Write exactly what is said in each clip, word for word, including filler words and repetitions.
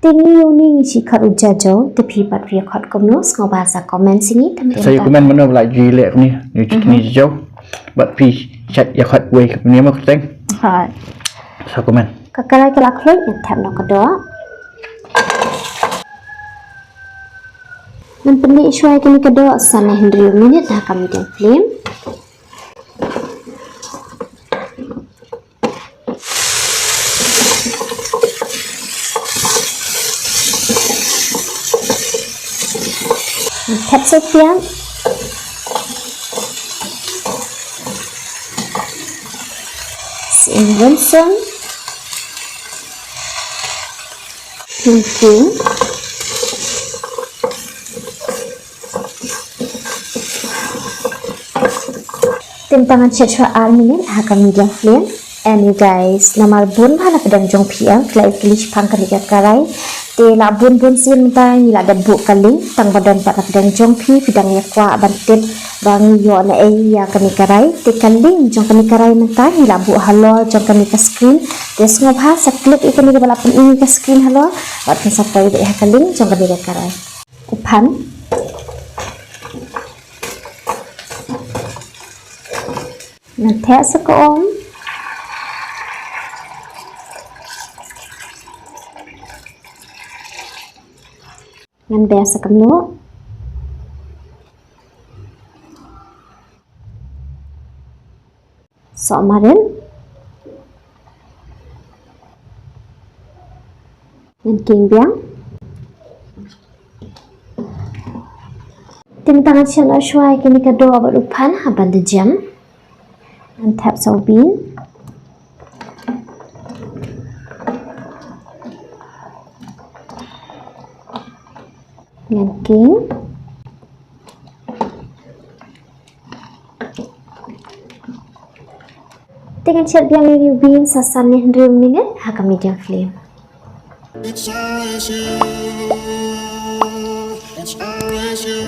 Te ngi ïa une ngi shu khot u jajaw, te phi pat phi ïa khot kumno, sngewbha sa comment sha ngi, te mynta. Sa ïa comment mano ba la ju leh kumne, ngi shu khot jajaw. Bad phi shu ïa khot wei kumne mo kyrteng. Hooid. Sa comment. Ka karai ka la khluit, ngan thep noh ka doh. Ngan pynlih shuwa ïa kane ka doh san ne hynriew minit ha ka medium flame. Thep sa piat. Sa ïa rynsan. Pynking. Te mynta ngan shet shuwa ar minit ha ka medium flame. And you guys, namar bun bha na pdeng jong phi em, phi la ïa kylli shaphang kane ka karai. Te la bun bun sien mynta ngi la dep buh ka link, tang ba don pat na pdeng jong phi, phi dang ïa kwah ban tip ba ngi ïoh na ei ïa kane ka karai. Te ka link jong kane ka karai mynta ngi la buh halor jong kane ka screen. Te sngewbha sa click ïa kane kaba la pyni ïa ka screen halor, bad phin sa poi beit ha ka link jong kane ka karai. U phan. Ngan theh sa ka um. Ngan ber sa ka mluh. Soh marit. Ngan king biang. Te mynta ngan shet noh shuwa ïa kane ka doh bad u phan ha ban da jem. Ngan thep sa u bean. Ngan king. Te ngan shet biang ïa u bean sa san ne hynriew minit ha ka medium flame. It's always you. It's always you.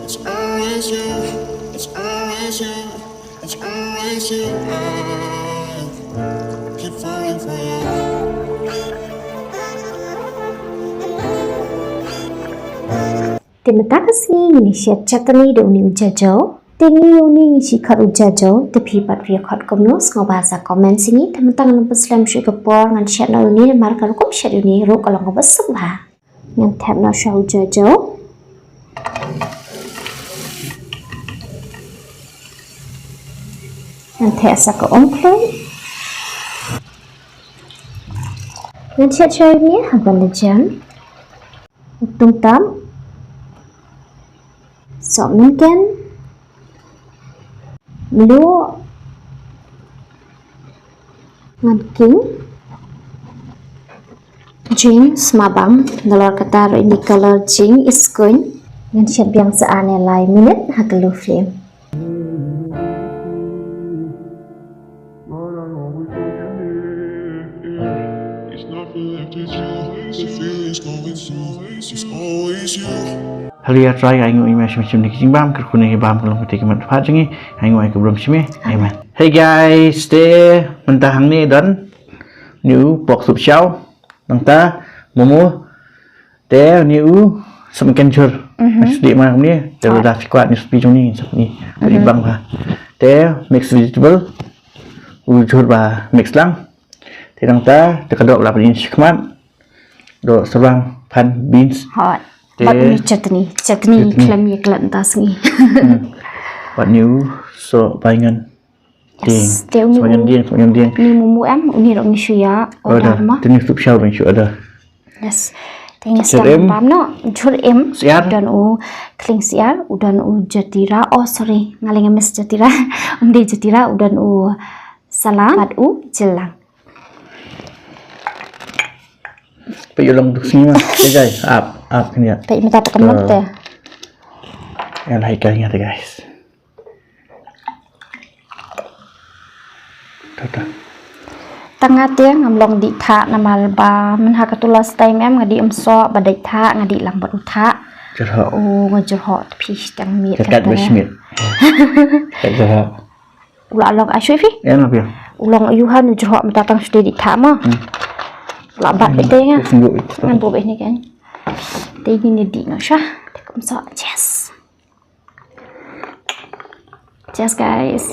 It's always you. It's always you. It's always you. I keep falling for you. Te mynta ka sngi ngin ïa shet chutney da une u jajaw. Te ngi ïa une ngi shu khot u jajaw, te phi pat phi ïa khot kumno, sngewbha sa comment sha ngi. Te mynta ngan pynslem shuh ka por ngan shet noh une, namar ka rukom shet une ruh ka long kaba suk bha. Ngan thep noh shuwa u jajaw. Ngan theh sa ka um khluit. Ngan shet shuwa une ha ban da jem. Tung tam. Soh mynken. Mluh. Ngan king. Jing sma bang. Nalor kata ruh ine color jing is kuñ. Ngan shet biang sa ar ne lai minit ha ka low flame. Haleluya, Trai, nga ainguh ïa me shim shim na ki jingbam, kyrkhu na ki bam, ka long kata ka met phat jong ngi, nga ainguh ïa ka burom shim me. Amen. Hey guys, te mynta hangne don une u pork soup shaw, nangta momo, te une u sop mynken jhur. Mhm. Nga shu dih ma kumne, te lada phi kwah une u recipe jong ngi, une u recipe bang bha. Te mix vegetable, u jhur ba mix lang. Te nangta, te ka doh ba la pynïeng shakhmat. Doh sawdong, phan, beans. Hooid. Te bad une u chutney, chutney, chutney. Khlem ïa klet mynta sngi. Hmm. Bad une u soh baingan. Yes. Te une soh onion u, dieng, soh onion dieng. Une u momo em, une ruh ngi shu ïa order ma. Te une u soup shaw ba ngi shu order. Yes. Te ngi sdang bam noh, jhur im. Syiar. Don u khlieng syiar, u don u jatira. Oh, sorry, nga leh nga miss jatira. Um dei jatira, u don u salang bad u jylang. Peit ïa u long duk sngi ma. Te guys, ap, ap kane. Peit mynta te ka mlong te. Ïa, lai kai nga te guys. Ta ta. Tang nga te ngam long dih thah namar ba myn ha katu last time em nga dih ym soh ba dei thah nga dih lang bad u thah. Jyrhoh. Oh, nga jyrhoh te phi tang miet. Ka kat ba shmiet. Ka jyrhoh. U la long ai shuh phi? Em, la phi. U long ïu han u jyrhoh mynta tang shu dei dih thah mo. Hmm. La bat beit te nga. Ngan buh beit ni kan. Te ni ni di no sha. Te kum sa. Cheers. Cheers, guys.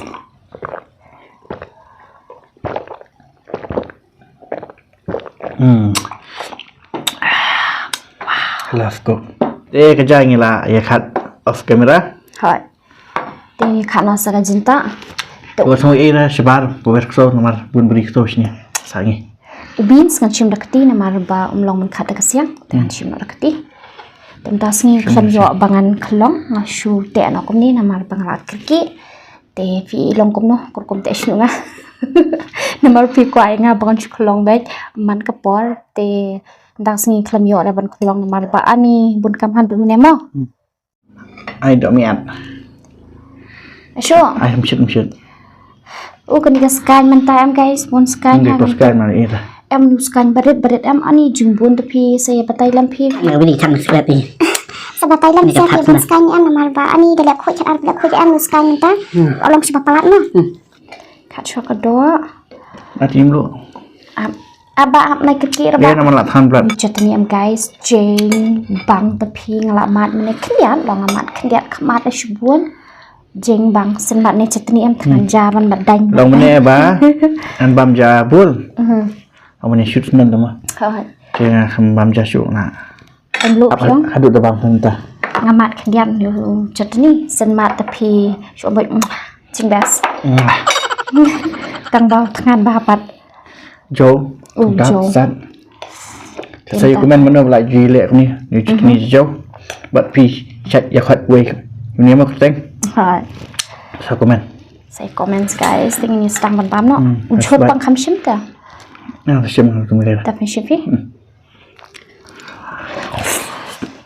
Hmm. Love ko. Te ka jai ngi la ïa khat off camera. Hoi. Te ngi khat noh sa ka jingtah. Te u song ïa na shabar, buwer kso namar bun bri kso shini. Sa ngi. U beans ngan shim da kti namar ba um long man khat da ka siang. Te ngan shim noh da kti. Te mynta sngi khlem ïoh ba ngan khlong, nga shu teh noh kumne namar ba nga la kyrkieh. Te phi long kumno, kur kum te shu nga. Namar phi kwah ïa nga ba ngan shu khlong beit man ka por, te mynta sngi khlem ïoh da ban khlong namar ba ani bun kam han bun ne mo. Ai dok miat. Shu. Ai mshit mshit. U kani ka skaiñ mynta em guys, bun skaiñ. Ngi ko skaiñ mar ita. Em nu skaiñ barit barit em ani jingbun te phi sa ïa batai lem phi. Ngi bini chang subscribe ni. Sa batai lem sa ïa bun skaiñ em namar ba ani da lek khuid ar lek khuid em nu skaiñ mynta. Along shi ba palat na. Kat shwa ka doh. Ati mlu. Ap aba ap nai kyrkieh raba. Namar la than blat. Chutney em guys, jing bang te phi nga la mad mynne khyndiat, long nga mad khyndiat khmat da shibun. Jing bang syn mad ne chutney em than ja ban mad dain. Long mynne ba an bam ja bul. Mhm. Amane shoot nan dama. Hoi. Jing bam ja shoot na. Em lu. Ap pyong. Haduh da bang mynta. Nga mad khyndiat ïa u chutney, syn mad te phi shu bait, mm, ching best. Mm. Tang ba thngan ba pat. Jo. U jo. Sat. Sa ïa comment mano ba la ju leh kumne, ïa chutney jo. Bad phi chat ïa khat wei. Kumne ma kyrteng. Hai. Sa comment. Sa comment guys, te ngin ïa sdang ban bam noh. U jhur pang kham shim te. Na shim kumne leh. Ta phi shim phi.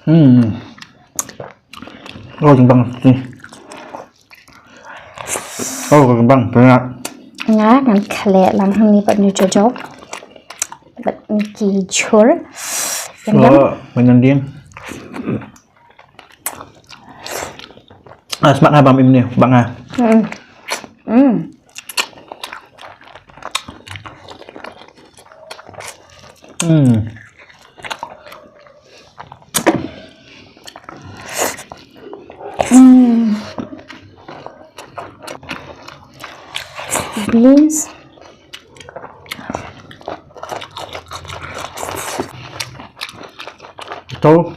Hmm. Oh, jingbang. Oh, jingbang. Nga ngan khleh lang hangne bad ñu jojo. Bad ki jhur. Yum, yum. Oh, ngan dien. Ah, smat ha bam im ne, bang ha. Hmm. Hmm. Hmm. Hmm. Beans. Ito.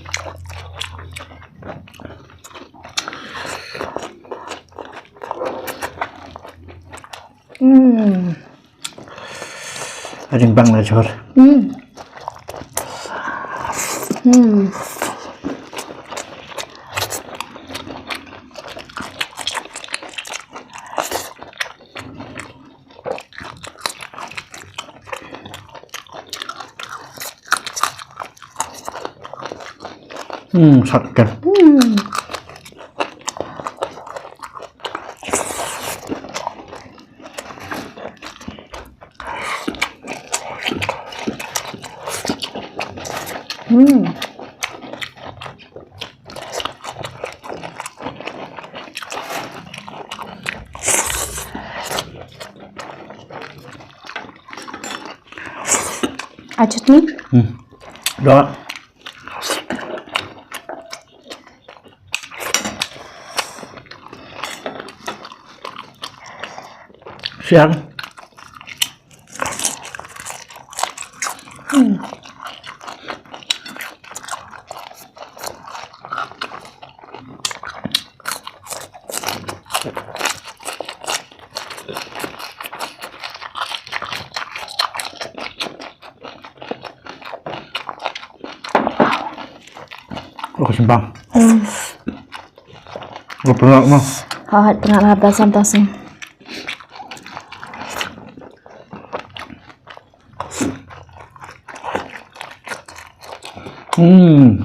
Hmm. Aring bang la jor. Hmm. Hmm. Hmm, sat kan. Hmm. Hmm. A chutney? Hmm. Dot. Siang. Hmm. Oh, simpang. Hmm. Oh, pernah mah. Hot, pernah lah belasan tahun. Hmm.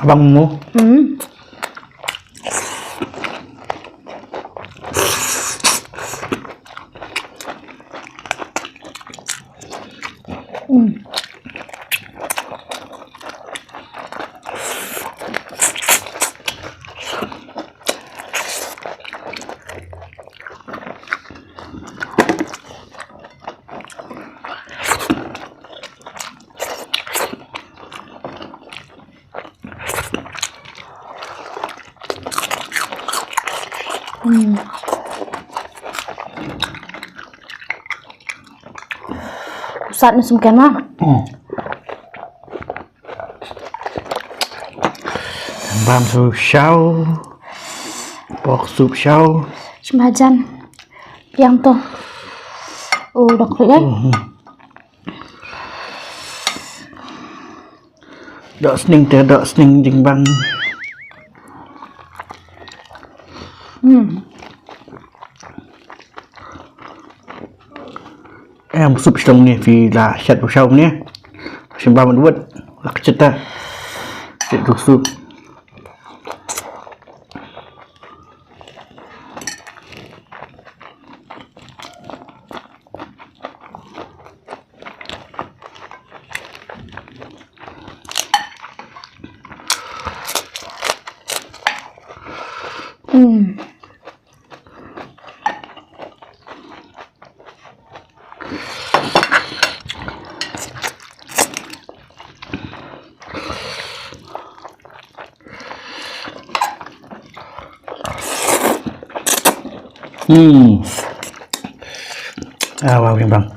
Abang mo. Hmm. Hmm. Sat na sum kena. Hmm. Bam su shaw. Pork soup shaw. Sum hajan. Yang to. Oh, dok klik ai. Hmm. Dok sning te, dok sning jingbang. Hmm. Em, soup shlong ni phi la shat u shaw ni. Shin ba mut wut. La kchet ta. Kchet tu soup. Hmm. Hmm. Ah, wow, bang.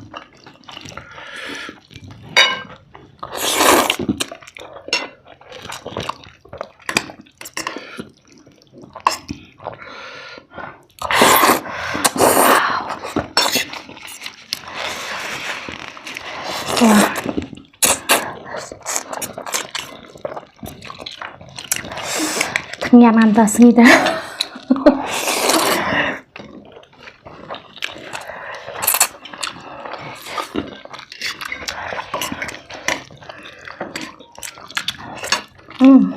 Tang ïa ngan ta sngi ta. Hmm.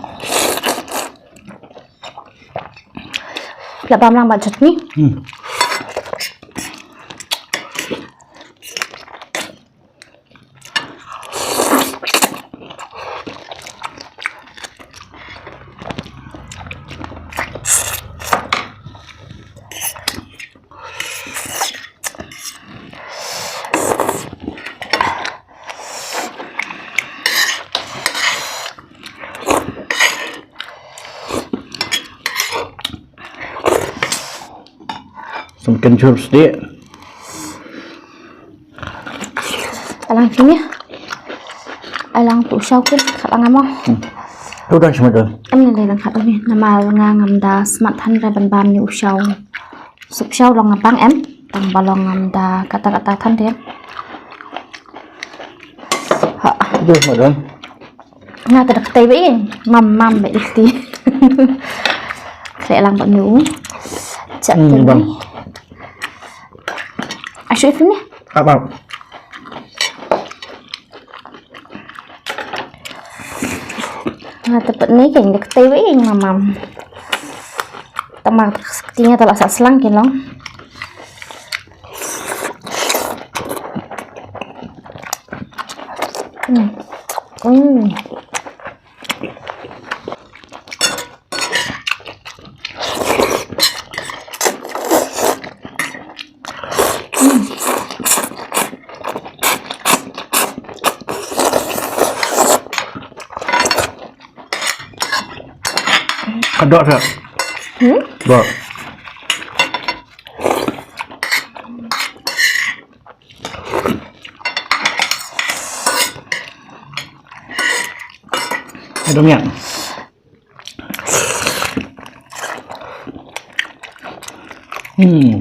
Lah bam lang bad chutney. Hmm. Sngewken jur sdieh. Alang kine. Alang tu u shaw kin khat lang mo. Hmm. Tu don smat don. Em ne dei lang khat ni. Namar nga ngam da smat than re ban bam ni u shaw. Soup shaw long nga bang em. Tang ba long ngam da kata kata than de. Ha. Tu smat don. Nga ta da kata ba ing. Mam mam ba iti. Khleh lang ba nu. Chat Hmm, tu bang. Ni. Ashu itu ni. Apa? Nga ta pat ni keng da kata ba ing mam mam. Tama kti nga ta la sa slang kin long. Hmm. Hmm. Ka doh sa. Hmm? Doh. Ka doh miat. Hmm.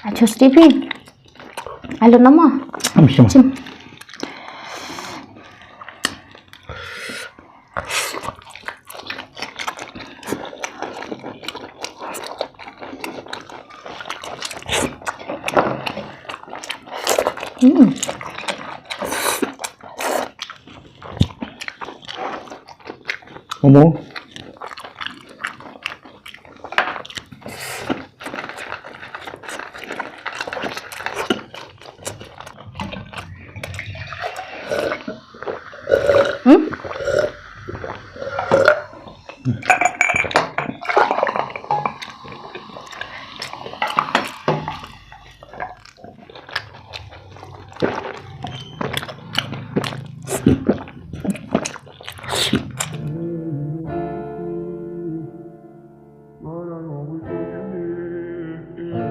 Acho Stevie. Alo nama. Am, sim. Sim. Hmm. Ngomong.